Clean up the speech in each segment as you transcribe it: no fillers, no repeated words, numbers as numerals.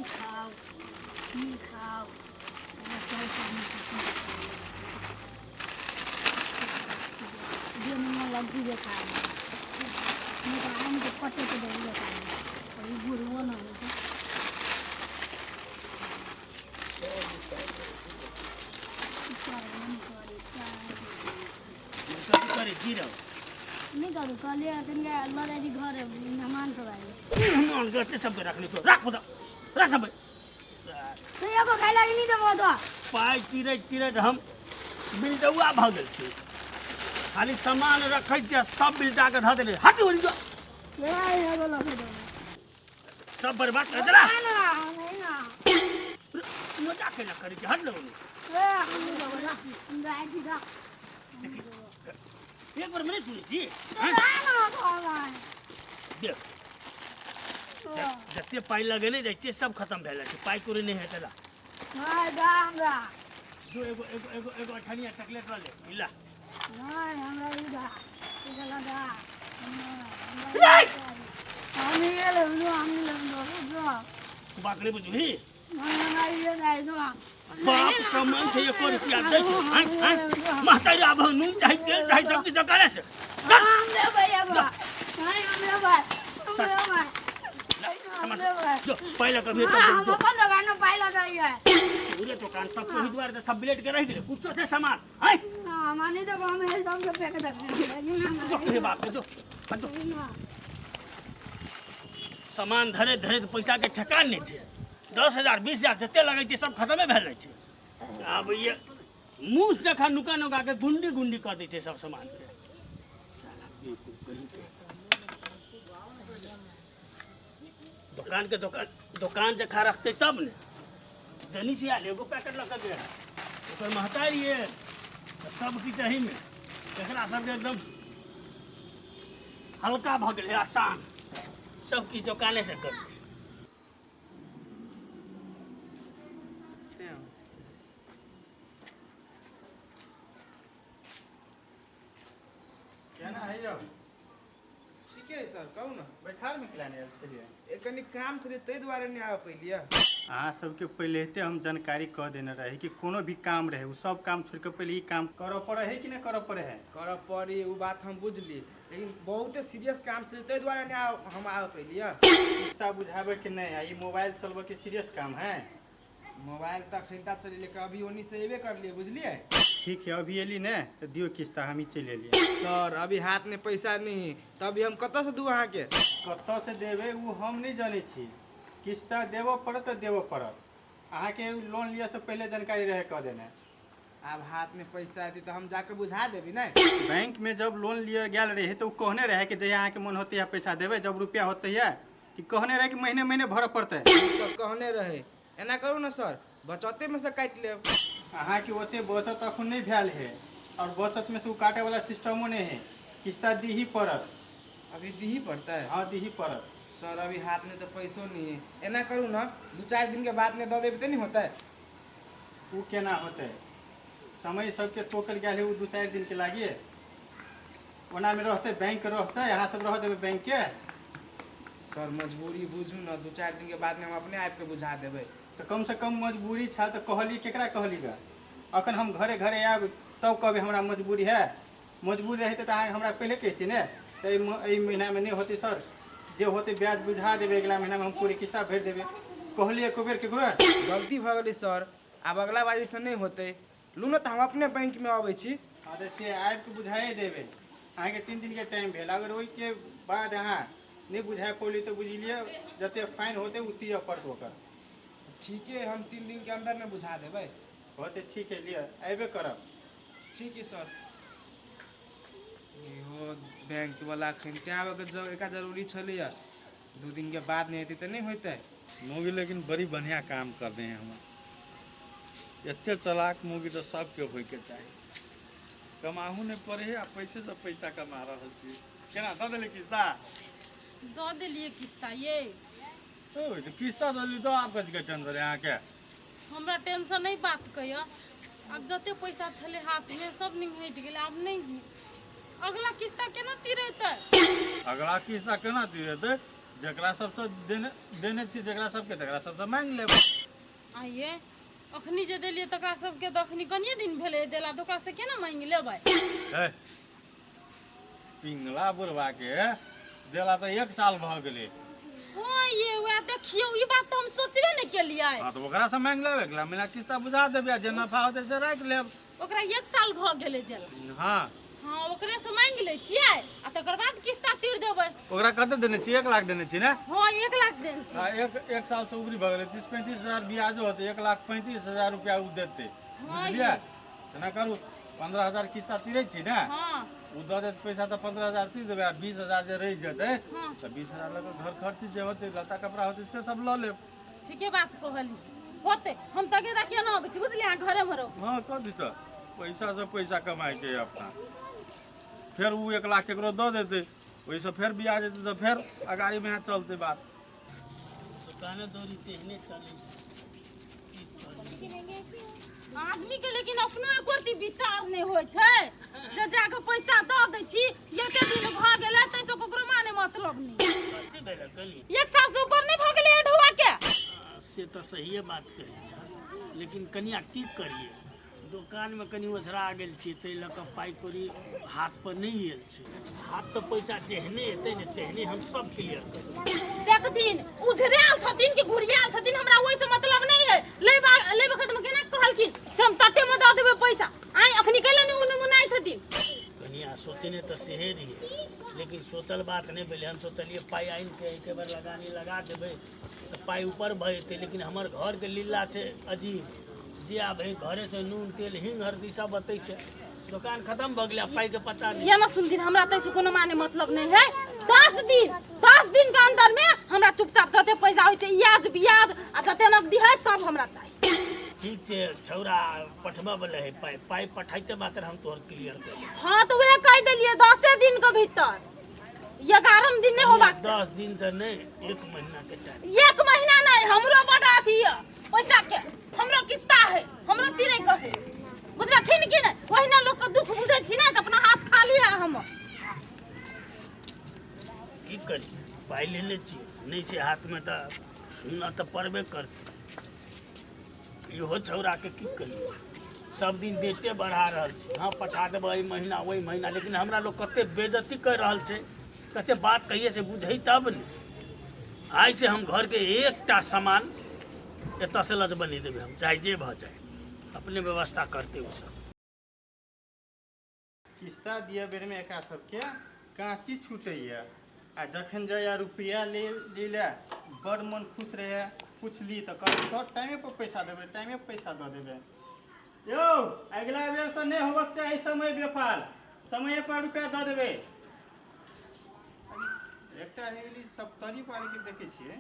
ई खाउ ई खाउ हमरा कहै छै आदमी के की जे मन लग्गी जे खा नहि तऽ आनिके पटैक देबै एक आदमी तऽ ई बुढ़बो नहि होइ छै। की करबै, नहि करी, कथी करे गिरौ? नहि करू, कहलियै तनिका लऽ जाइ छी घरे, मेहमान सब आयल। मेहमान के सबके रखने छौ? राख ओतऽ, राख सब। तो एगो खाइ लागी नहीं देबो तो। पाइ चिरैत चिरैत हम बिलटौआ भऽ गेल छी। खाली सामान रखै छियै, सब बिलटा के धऽ देले। हट ओरी जो। ए एगो लऽ के देबो। सब बर्बाद कर देला। ना ना नहीं ना। मजाक केना करै छी? हट लो। ए हम नहीं देबो ना, हम जाइ छी जा। एक बार नहीं सुनै छी। ना ना खाना। देख, जते पाइ लगेने जाइ छियै सब खतम भेल जाइ छै, पाइ कोरी नहि हेतै ला। नहीं दा हमरा। जो एगो एगो एगो एगो अठनिया चॉकलेट लऽ ले, ई ला। नहीं, हमरा ई दा, ई दा दा। नहीं। हम ये लेबो, हम लेबो जो। तू बात नहि बुझबही। नहीं, हमरा ये नहीं दो। बाप कमाइ छै, एको रुपया दै छै? आँय आँय, महतारी आब नून चाही, तेल चाही, सब किछु दोकाने से। हम लेबै एगो। नहीं, हम लेबै, हम लेबै। सामान जो पाइ लऽ कभी। हाँ, हम अपन दोकान में पाइ लगैयै। पूरे दोकान सब कोही दुआरे तऽ सब बिलेट के रहि गेलै, कुछो छै सामान आँय? हाँ, मानी तो हम हे सब के फेंक देबै। जो हे बाप के जो जो। सामान धरे धरे तऽ पैसा के ठेकान नहि छै। 10,000 20,000 जते लगै छै सब खतमे भेल जाइ छै। आब ये मुँह जखन नुका नुका के गुंडी गुंडी कऽ दै छै सब सामान के। साला बेवकूफ कहीं के। दोकान के दोकान दोकान जखा रखते तब ने। जनी से आयल एगो पैकेट लऽ के गेल, ओकर महतारी ये सब किछु एहिमे। एकरा सबके एकदम हल्का भऽ गेलै, आसान सब किछु दोकाने से करतै। केना है यौ? ठीके है सर, कहू ने। बैठार में किला नहि आयल छलियै? ए कनी काम छलै, ताहि दुआरे नहि आबि पैलियै। अहाँ सबके पहिलेते हम जानकारी कऽ देने रही कि कोनो भी काम रहे, ओ सब काम छोड़ि कऽ पहिले ई काम करऽ पड़ै है कि नहि करऽ पड़ै है? करऽ पड़ी, ओ बात हम बुझली, लेकिन बहुते सीरियस काम छलै, ताहि दुआरे नहि हम आबि पैलियै। किस्ता बुझाबै के नहि आ ई मोबाइल चलबऽ के सीरियस काम है? मोबाइल तऽ अखन चलेलियै, अभी ओन्नी से एबे करलियै, बुझलियै। ठीक है, अभी एली ने तऽ दियौ किस्ता, हम ही चलि एलियै। सर, अभी हाथ में पैसा नहीं है, तभी हम कतऽ से दू अहाँके? कतऽ से देबै ओ हम नहि जानै छी, किस्ता देबऽ पड़त तऽ देबऽ पड़त। अहाँके लोन लिअ से पहिले जानकारी रहे कऽ देने। आब हाथ में पैसा एतै तऽ हम जाके बुझा देबी ने। बैंक में जब लोन लिअ गेल रहे तऽ ओ कहने रहे कि जहिया अहाँके मन होतै पैसा देबै, जब रुपया होतै है, कि कहने रहे कि महीने महीने भरऽ पड़तै? तऽ कहने रहे। एना करू ने सर, बचते में से काटि लेब। अहाँके ओते बचत अखन नहि भेल है और बचत में से ओ काटे वाला सिस्टमो नहीं है, किस्ता दी ही पड़त। अभी दीही पड़तै? हाँ, दी ही पड़त। सर, अभी हाथ में तो पैसो नहीं है। एना करू ना, 2-4 दिन के बाद में दऽ देबै तऽ नहीं होतै? ओ केना होतै? समय सबके तोकल गेल है, ओ 2-4 दिन के लागिए ओना में रहतै, बैंक रहतै, अहाँ सब रह देबै बैंक के। सर, मजबूरी बुझू ना, 2-4 दिन के बाद में हम अपने आबि के बुझा देबै। तऽ कम से कम मजबूरी छल तऽ कहली, केकरा कहली गा? अखन हम घरे घरे आयब तब कहबै हमरा मजबूरी है? मजबूरी रहते तऽ अहाँ हमरा पहिले कहिती ने, तऽ एहि महीनामे नहि होतै सर, जे होतै ब्याज बुझा देबै, अगिला महीनामे हम पूरी किस्ता भरि देबै। कहलियै एको बेर केकरो? गलती भऽ गेलै सर, आब अगला बारी से नहि होतै। लू ने तऽ हम अपने बैंक में अबै छी। हँ, तऽ से आबि कऽ बुझाइए देबै। अहाँके 3 दिनके टाइम भेल, अगर ओहिके बाद अहाँ नहि बुझा पौली तऽ बुझि लिअ जतेक फाइन होतै ओ दिअ पड़त ओकर। ठीके है, हम 3 दिन के अंदर में बुझा देबै। होतै, ठीक है, लिअ, अयबे करब। ठीक है सर। इहो बैंक वाला अखन ते आबे के एकरा जरूरी छलैया, 2 दिन के बाद नहीं हेतै तऽ नहि होतै। मौगी लेकिन बड़ी बढ़िया काम कर रहे हैं हम। एते चलाक मौगी तऽ सबके होइके चाही। कमाहू नहि पड़े है आ पैसे से पैसा कमा रहल छी। केना दऽ देली किस्ता? दऽ देलियै किस्ता ये। ओ तऽ किस्ता दऽ देली तऽ आब कथीके टेंशन है अहाँके? हमरा टेंशन नहि बात कहियो, आब जते पैसा छलै हाथमे सब निंघटि गेलै, आब नहि है। अगला किस्ता केना तिरेतै? अगला किस्ता केना तिरेतै? जकरा सबसँ देने देने छी जकरा सबके तकरा सबसँ मांगि लेब। आइये अखनी जे देलियै तकरा सबके तऽ अखनी कनिये दिन भेलै देला, तऽ ओकरा से केना मांगि लेबै? हे पिंगला बुढ़वा के देला तऽ 1 साल भऽ गेलै। हाँ ये वएह देखियौ, ई बात तऽ हम सोचबे नहि केलियै। हाँ तऽ ओकरा से मांगि लेब, अगिला महीना किस्ता बुझा देबै आ जे नफा होतै से राखि लेब। ओकरा 1 साल भऽ गेलै देला। हाँ हाँ ओकरे से मांगि लै छियै आ तकर बाद किस्ता तीर देबै। ओकरा कते देने छी? 1 लाख देने छी ने? हाँ 1 लाख देने छी। आ एक साल से ऊपरी भऽ गेलै, 30-35 हजार ब्याजो होतै, 1,35,000 रुपया उ देतै। हाँ बुझलियै? एना करू, 15,000 किस्ता तीरै छी ने? हाँ। उ दऽ देत पैसा तऽ 15,000 तीर देबै आ 20,000 जे रहि जेतै हाँ। तऽ 20,000 लऽ कऽ घर खर्च जे होतै, लत्ता कपड़ा होतै से सब लऽ लेब। ठीके बात कहली, होतै। हम तगेदा केना अबै छी बुझलियै, अहाँ घरेमे रहू। हाँ कथी तऽ पैसा से पैसा कमाइ छै अपना। फेर उ 1 लाख केकरो दऽ देतै, ओहिसँ फेर ब्याज एतै तऽ फेर अगाड़ी में चलतै बात। दुकाने दौरी तेहने चलै छै। आदमी के लेकिन अपनो एको रत्ती विचार नहि होइ छै जे जाके पैसा दऽ दै छी, एते दिन भऽ गेलै ताहिसँ ककरो माने मतलब नहि। कथी भेलै कनी? 1 साल से ऊपर नहि भऽ गेलै ढुआ के? से तऽ सहिए बात कहै छ, लेकिन कनिया की करिए, दोकानमे कनि ओझरा गेल छी, ताहि लऽ कऽ पाइ कौड़ी हाथ पर नहि आयल छै। हाथ तऽ पैसा जेहने एतै ने तेहने हम सब क्लियर करबै। देखथिन उझरायल छथिन कि घुरियायल छथिन, हमरा ओहिसँ मतलब नहि है। लै लै वखत मे केना कहलखिन से हम तते मे दऽ देबै पैसा, आइ अखनी कैला नहि उनु मुनाइ छथिन? कनिया सोचने तऽ सेहे रहियै, लेकिन सोचल बात नहि भेलै। हम सोचलियै पाइ आनि कऽ एके बेर लगानी लगा देबै तऽ पाइ ऊपर भऽ जेतै, लेकिन हमर घरके लीला छै अजीब, जे आब है घरे से नून तेल हिंग हरदी सब अतै से दोकान खत्म भऽ गेलै, आब पाइके पता नहि। ये ना सुनथिन, हमरा ताहिसँ कोनो माने मतलब नहि है। 10 दिन, 10 दिन के अंदर में हमरा चुपचाप जते पैसा होइ छै, इयाज बियाज आ जते नकदी है सब हमरा चाही। ठीक छै, छौड़ा पठबऽ वाला है पाइ, पाइ पठाइते मात्र हम तोहर क्लियर कर देब। हाँ तऽ वएह कहि देलियै 10 दिन के भीतर, 11 दिन नहि होबाक चाही। 10 दिन तऽ नहि, 1 महीना के टाइम। 1 महीना नहि, हमरो बड अथी यऽ पैसा के, हमरो किस्ता है, हमरो तीरे के है, बुझलखिन कि नहि? ओहिना लोक के दुख बुझै छी ने तऽ अपना हाथ खाली है हमर। की करी, पाइ लेने छी नहि छै हाथमे तऽ सुनऽ तऽ पड़बे करतै। इहो छौड़ाके की कहियै, सब दिन डेटे बढ़ा रहल छै। हाँ पठा देबै एहि महीना ओहि महीना, लेकिन हमरा लोग कते बेइज्जती कर रहल छै, कते बात कहिए से बुझै तब ने। आइ से हम घरके एकटा सामान एतऽ से लजबऽ नहि देबै हम, चाहे जे भऽ जाए, अपने व्यवस्था करतै ओ सब। किस्ता दिअ बेरमे एकरा सबके काँची छूटैए आ जखन जाइए रुपैआ ले लै लए बड़ मन खुश रहैए। पुछली तऽ कहली सर टाइमेपर पैसा देबै, टाइमेपर पैसा दऽ देबै। यौ अगिला बेरसँ नहि होबक चाही समय बेफाल, समयेपर रुपैआ दऽ देबै। एकटा हेली सप्तरी पारीके देखै छियै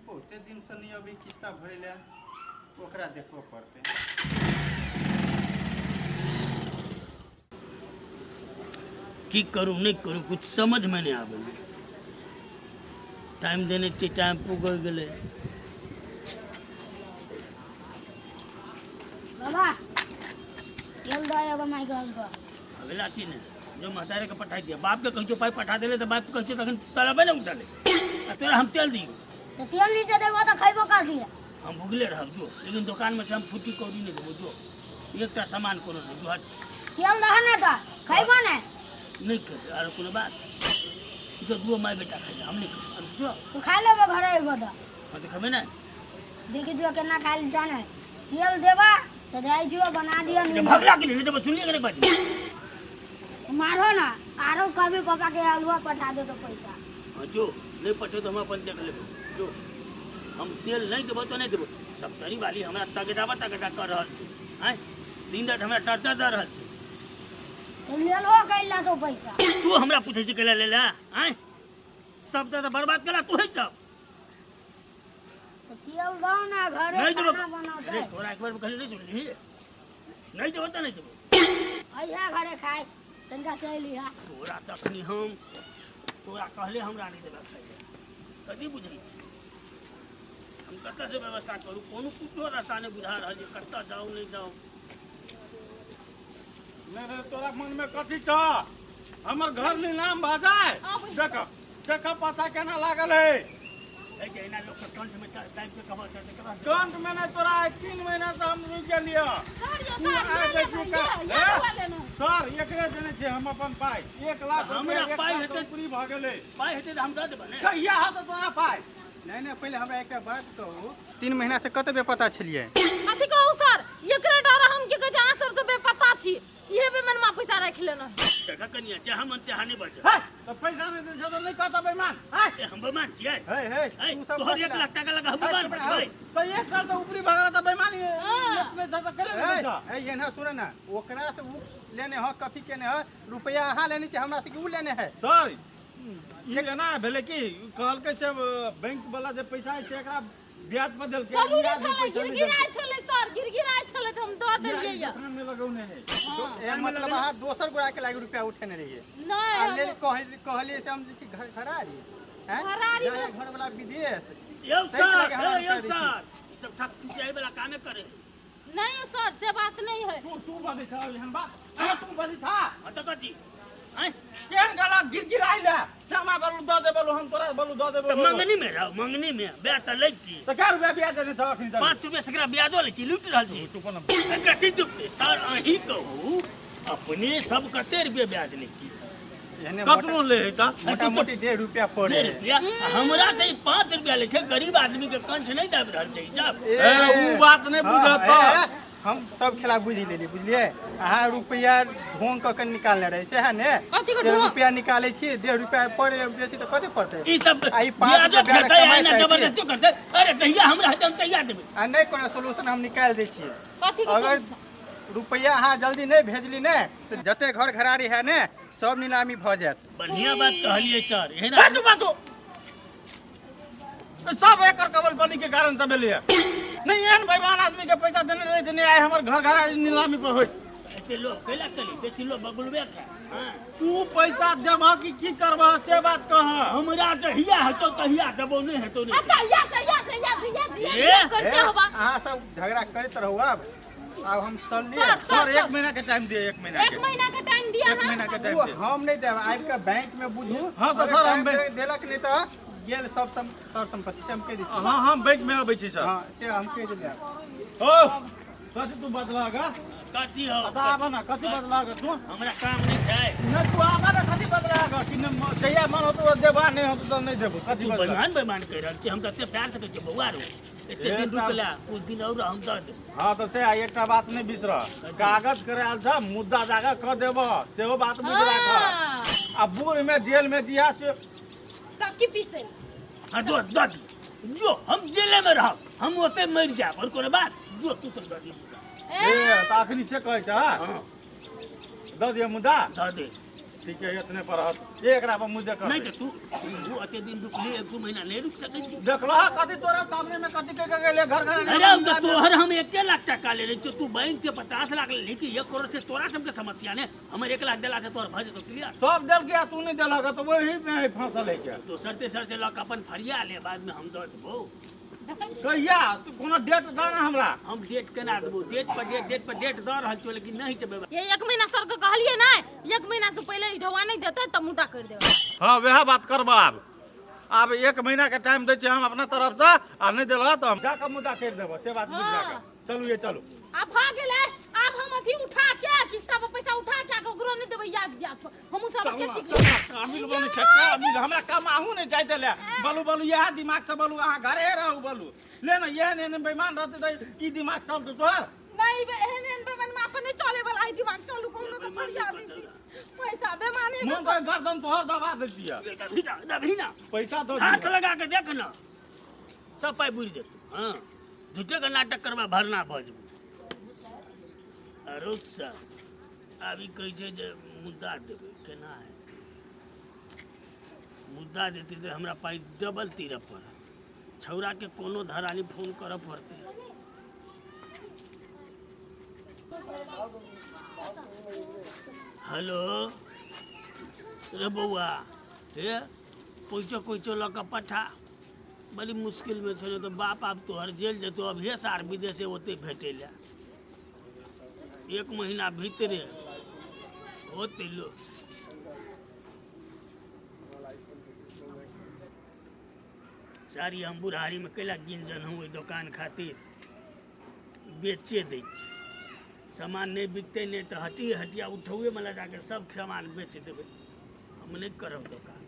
बहुते दिनसँ नहि अबै किस्ता भरै लए, ओकरा देखबऽ पड़तै। की करू नहि करू कुछ समझमे नहि आबै। टाइम देने छियै, टाइम पुगि गेलै। बाबा तेल दऽ एगो माय गल गल अगला की नहि जो महतारे के पठा दिया, बाप के कहै छियौ पाइ पठा देले तऽ बाप के कहै छियौ तखन तलबे ने उठले आ तोरा हम तेल दियौ। तऽ तेल नहि देबो तऽ खैबो कर दिया। हम भुगले रहब जो, लेकिन दोकानमे से हम फुटी कौड़ी नहि देबो जो, एकटा सामान कोनो नहि जो, हट। तेल दह ने तऽ खैबो ने। नहि खेबै आरो कोनो बात, ई तऽ दुओ माय बेटा खाइ हम नहि खेबै जो। तू खा लेबो घरे अयबो तऽ। हाँ तऽ खेबै ने। देखी जो केना खाइ ले जाने, तेल देबा तऽ जाइ छियो बना दियो। जे भगला के नहीं देबो, सुनिए के नहीं बाजी। मारो ना आरो कभी पापा के अलुआ पठा दे तो पैसा। हाँ जो नहीं पठे तो हम अपन देख लेबो जो, हम तेल नहीं देबो तो नहीं देबो। सप्तरी वाली हमरा तगेदाबा तगेदा कर रहल छै, आँय दिन राति हमरा टर्चर दऽ रहल छै। तो लेलो कैला तो पैसा। तू हमरा पूछै छी कैला लेला? आँय सब तऽ बर्बाद केला तू ही सब। तो तेल दो ना घरे नहीं देबो। खाना बनाते। अरे तोरा एक बार कहली नहीं सुनली, नहीं देबो तऽ नहीं देबो। अइहा घरे खाए तनिका चलि लिहा। तोरा तखनी हम तोरा कहले हमरा नहीं देबा खाइ लए, कथी बुझै छी? हम कतऽ से व्यवस्था करू, कोनो कुछो रास्ता नहि बुझा रहल छै, कतऽ जाउ नहि जाउ। नहीं रे, तोरा मन में कथी छ? हमर घर नीलाम भऽ जाए। देख देखऽ पता केना लागल है। है जे एना लोक के कंठ में दाबि के कहबऽ तऽ केना हेतै? कंठ में नहि, तोरा आइ 3 महीना से हम रुकि गेलियै। सर यो तू सर, आइ ये देखियौ लेना, का ये ए? ये लेना। सर, एकरे देने छै हम अपन पाइ 1 लाख तऽ हमरा रुपया, एक पाइ लाख हेतै- ऊपरी भऽ गेलै। पाइ हेतै तऽ हम दऽ देबै ने। कहिया हेतै तोरा पाइ? नहि नहि, पहिले हमरा एकटा बात कहू, 3 महीना से कतऽ बेपता छलियै? अथी कहू सर, एकरे डर हम की कहै छै अहाँ सबसँ बेपता छी, इहे बेमनमा पैसा राखि लेना। देखऽ कनिया, जहाँ मन से हानि बच। है, तऽ पैसा नहि दै छौ तऽ नहि कहतऽ बेईमान है? ए, हम बेईमान छियै? हे हे, है, तू सब तोहर कथी 1 लाख टाका लगा हम है, बेईमान चुप रह। बचबै? तऽ 1 साल से ऊपरी भऽ गेल तऽ बेईमानी हाँ। नहि छौ तऽ केना हे नहि छौ? हे, एना सुन ने, ओकरा से उ लेने ह, कथी केने ह रुपया? अहाँ लेने छी हमरा से कि उ लेने है? सर, ई एना भेलै कि कहलकै से बैंक वाला जे पैसा है से एकरा ब्याज पर देलकै। जरूरी ई आदमी छलै, पैसा नहि गिरगिराइ छलै सर, गिरगिराइ छलै तऽ हम दऽ देलकै। देलियै यऽ। दुकान में लगौने है। ए, मतलब अहाँ दोसर गोरा के लागी रुपया उठेने रहियै? नहि। आ लेल कहलियै से हम जे छी घर घरारी हैं? घरारी जाए घर वाला विदेश यौ ताहि सर, लगे हमरा हे, यौ रुपया दै छी। सर, ई सब ठक फुसियाइ वाला कामे करे। नहीं सर, से बात नहीं है। तू तू बजै छह एहन बात? अरे तू बजै छह? हाँ तऽ कथी आँय? केहन गला गिरगिराइ ले से हमरा बलू दऽ दे, बलू हम तोरा बलू दऽ देबो। तऽ मंगनी में रह, मंगनी में ब्याज तऽ लै छी। तऽ कै रुपया ब्याज देने छह अखन तक? 5 रुपया से एकरा ब्याजो लै छी, लूटि रहल छी। तू कोना ए, कथी चुपते सर? अहीं कहू, अपने सब कते रुपया ब्याज लै छी? एहने कतनो ले है तऽ मोटा मोटी 1.5 रुपया पड़े। 1.5 रुपया? आ हमरा से 5 रुपया लै छै। गरीब आदमी के कंठ नहीं दाबि रहल छै ई सब। ए, ए, उ बात नहि हाँ, बुझत तऽ। ए, हम सब खेला बुझि लेलियै, बुझलियै? अहाँ रुपया ढोंग कऽ के निकालने रहै से है ने? कथी के 1.5 ढोंग? रुपया निकालै छी, 1.5 रुपया पड़े, बेसी तऽ कथी पड़तै? ई सब आ ई 5 ब्याजो रुपया खेतै, कमाइ एना चाहै छी। जबरदस्ती करतै। अरे जहिया हमरा हेतै हम तहिया देबै। आ नहि, कोनो सोल्यूशन हम निकालि दै छियै। कथी के अगर solution? रुपया अहाँ जल्दी नहि भेजली ने तऽ जते घर घरारी है ने सब नीलामी भऽ जायत। बढ़िया बात कहलियै सर, एहन बाजू बाजू। सब एकर कबल बनी के कारण से भेलै नहीं। एहन बेईमान आदमी के पैसा देने रहे देने आइ हमर घर घर नीलामी पर होइत। एते लोग कैला कली बेसी लोग बगुलबे के। हाँ। तू पैसा देबह कि की करबह से बात कह। हमरा जहिया हेतौ तहिया देबौ, नहि हेतौ नहि। अच्छा या जा या जा या जा या जा। ए, करते ए, होबा। अहाँ सब झगड़ा करैत रहू, आब आब हम चललियै। सर सर, सर, 1 महीना के टाइम दिए, 1 महीना 1 के। महीना के टाइम दिया। 1 महीना के टाइम ओ दे। हम नहि देब, आबि कऽ बैंक में बुझू। हाँ, तऽ अगर सर, हम टाइम देलक नहि तऽ गेल सब सर संपत्ति, से हम कहि दै छी। हाँ, हम बैंक में अबै छी सर। हाँ, से हम कहि देलियै। ओ कथी तू बदला गा? कथी हो? बता आबऽ ना, कथी बदला गा तू? हमरा काम नहि छै। नहि, तू आबऽ ना, कथी बदला गा? कि नहि जहिया मन होतौ देबा, नहि होतौ तऽ नहि देबो, कथी तू बदला? बेईमान बेईमान कहि रहल छी। हम तऽ एते प्यार से कहै छियै, बौआ रो, एते दिन रुक ला, कुछ दिन और हम दऽ देब। हाँ तऽ से आ एकटा बात नहि बिसर, कागज करायल छ, मुद्दा जाके कऽ देबह, सेहो बात बुझि राख। हाँ। आ बूढ़ में जेल में दिया से चक्की पीसे। हाँ, दो दऽ दियौ, जो हम जेले में रहब, हम ओते मरि जायब और कोनो बात। जो तू सब दऽ दियौ मुद्दा। ए, तऽ अखनी से कहै छ? हाँ। दऽ दिअ मुद्दा? दऽ दे। ठीक है, इतने पर रहत, एकरा पर मुद्दे कर। नहि तऽ तू तू एते दिन रुकली, 1-2 महीना नहि रुकि सकै छी? देखलह कथी तोरा सामने में कथी कह के गेलै घर घर। अरे तऽ तोहर हम 1 लाख टका लेने छियौ, तू बैंक से 50 लाख लेली कि 1 करोड़ से तोरा सबके समस्या ने। हमर 1 लाख देला से तोहर भऽ जेतौ क्लियर। सब देलकै आ तू नहि देलक तऽ वही में है फंसल है क्या? दोसर तेसर से लऽ कऽ अपन फरिया ले, बाद में हम दऽ देबौ। कहिया? तू कोनो डेट दऽ ना हमरा। हम डेट केना देबौ? डेट पर डेट, डेट पर डेट दऽ रहल छियौ, लेकिन नहि छै व्यवस्था। ये 1 महीना सर के कहलिए ना, 1 महीना से पहले ई ढौआ नहीं देते तब मुद्दा कर देबै। हाँ, वएह बात करब। आब आब 1 महीना के टाइम दै छियै हम अपना तरफ से, आ नहि देलह तऽ हम जाकऽ मुद्दा करि देबऽ, से बात बुझि राख। हाँ। चलू ये, चलू। आब भऽ गेलै, आब हम अथी उठा के किस्ता पर पैसा उठा के ककरो नहीं देबै। याद याद हमहूँ सब के सीख लेबै। कामिल बनै छै कामिल, हमरा कमाहू नहि जाइ देले। बलू बलू इएह दिमाग से बलू अहाँ घरे रहू। बलू ले ने, एहन एहन बेईमान रहतै तऽ ई दिमाग चलतै तोहर? नहीं बे, एहन एहन बेईमान में अपन नहीं चले वाला है दिमाग। चलू, कोनो के फरिया दै छी पैसा बेईमानी मन तऽ गर्दन तोहर दबा दै छियै। दबही ना, दबही ना। पैसा दऽ हाथ दिअ। लगा के देख ना, सब पाइ बुझि जेतौ। हाँ, झूठे के नाटक करबा, भरना भऽ जेबौ। आरो सर, आब ई कहै छै जे मुद्दा देबै, केना हेतै? मुद्दा देतै तऽ हमरा पाइ डबल तीरऽ पड़त। छौड़ाके कोनो धरानी फोन करऽ पड़तै। हेलो रे बौआ, हे पैसो कैसो लऽ कऽ पठा, बड़ी मुश्किलमे छलै। तऽ बाप आब तोहर जेल जेतौ, अभिये सार विदेशे ओतै भेटै लए 1 महीना भीतरे होतै लो। सारी हम बुढ़ारीमे कैला गिनजन हूँ ओहि दोकान खातिर। बेचे दै छी सामान, नहि बिकतै नहि तऽ हटिए हटिया उठौएमे लऽ जाके सब सामान बेच देबै। हम नहि करब दोकान।